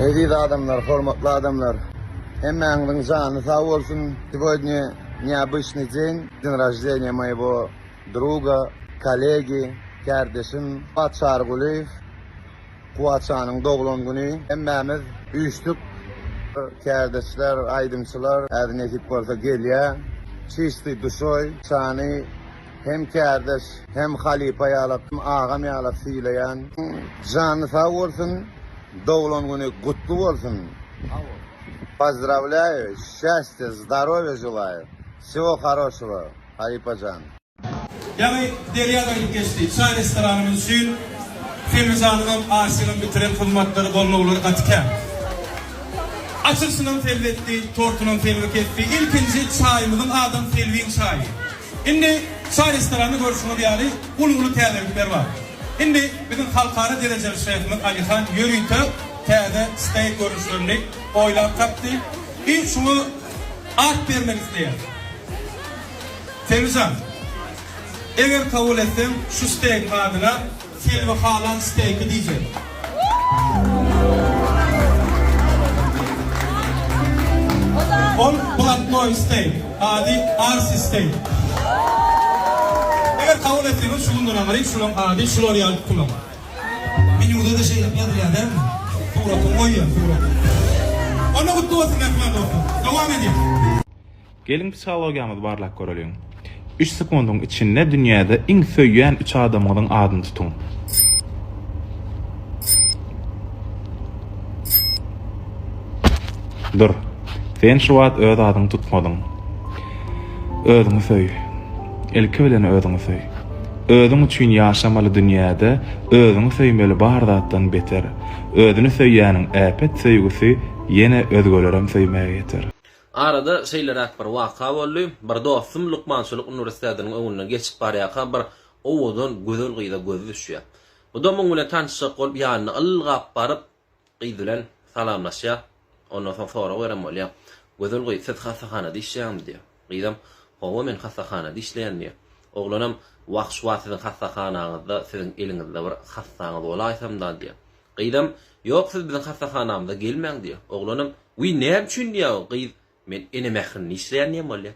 Eziz adamlar, hormatly adamlar, hemmäňiziň jany sag bolsun. Сегодня необычный день, день рождения моего druga, коллеги, kärdeşim Kuwat Çarygulyýew. Kuwat janyň doglan güni. Hemmämiz üýşdük. Kärdeşler, aýdymçylar häzir nesip bolsa gelýär. Çisty duşoý jany hem kärdeş, hem halypa ýalak, hem agam ýalak sylaýan. Jany sag bolsun, doglan güni gutly bolsun. Pozdrawlýaýu, şçastýa, zdarowýa želaýu. Wsego haroşego, halypa jan. Ýaňy Derýa gaýdyp geçdi. Çaý restoranymyz üçin Selbi janyňam, Aşygam bitiren hyzmatlary, gollawlary gaty kän. Açylyşynam Selbi etdi, tortunam Selbi kesdi. Ilkinji çaýymyzyň adam Selbiň çaýy. Indi çaý restoranda görşüňiz ýaly uly-uly täzelikler bar. Indi biziň halkara derejeli şefimiz Alihan ýörite täze steýk görnüşlerini oýlap tapdy. I şuňa at bermek isleýär. Selbijan, eger kabul etseň şu steýkiň adyna Selbi halan steýki diýjek. Ol blatnoý steýk, ady Arsi steýk. Eger kabul etseňiz şu günden aňryk şulaň ady şular ýaly tutular. Menýuda-da şeýdip ýazylýar dälmi? Suratyňy goýýar, suratyňy. Onda gutly bolsun mähriban dostlar. Dowam edýäs. Geliň psihologiýamyzy barlap göreliň. Üç sekundyň içinde dünýäde iň söýýän üç adamyňyzyň adyny tutuň. Dur. Sen şu wagt öz adyňy tutmadyň. Özüňi söý. Ilki bilen özüňi söý. Özüň üçin ýaşamaly dünýäde özüňi söýmeli bar zatdan beter. Özüni söýýäniň äpet söýgüsi ýene özgelerem söýmäge ýeter. Arada şeýleräk bir waka boldy. Bir dostum lukmançylyk uniwersitetiniň öňünden geçip barýarka bir owadan, gözel gyza gözi düşýär. Bu-da muň bilen tanyşjak bolup ýanyna ylgap baryp, gyz bilen salamlaşýar. Ondan soň sorag beren bolýar. Gözel gyz, siz hassahanada işleýäňmi diýýär. Gyzam, Hawa, men hassahanada işleýän diýýär. Oglanam, Wah, şu wagt siziň hassahanaňyzda, siziň eliňizde bir hassaňyz bolaýsam-da diýýär. Gyzam, Ýok, siz biziň hassahanamyza gelmäň diýýär. Oglanam, Wiý, näme üçin diýýär. Gyz, Men ene mährinde işleýän diýen bolýar.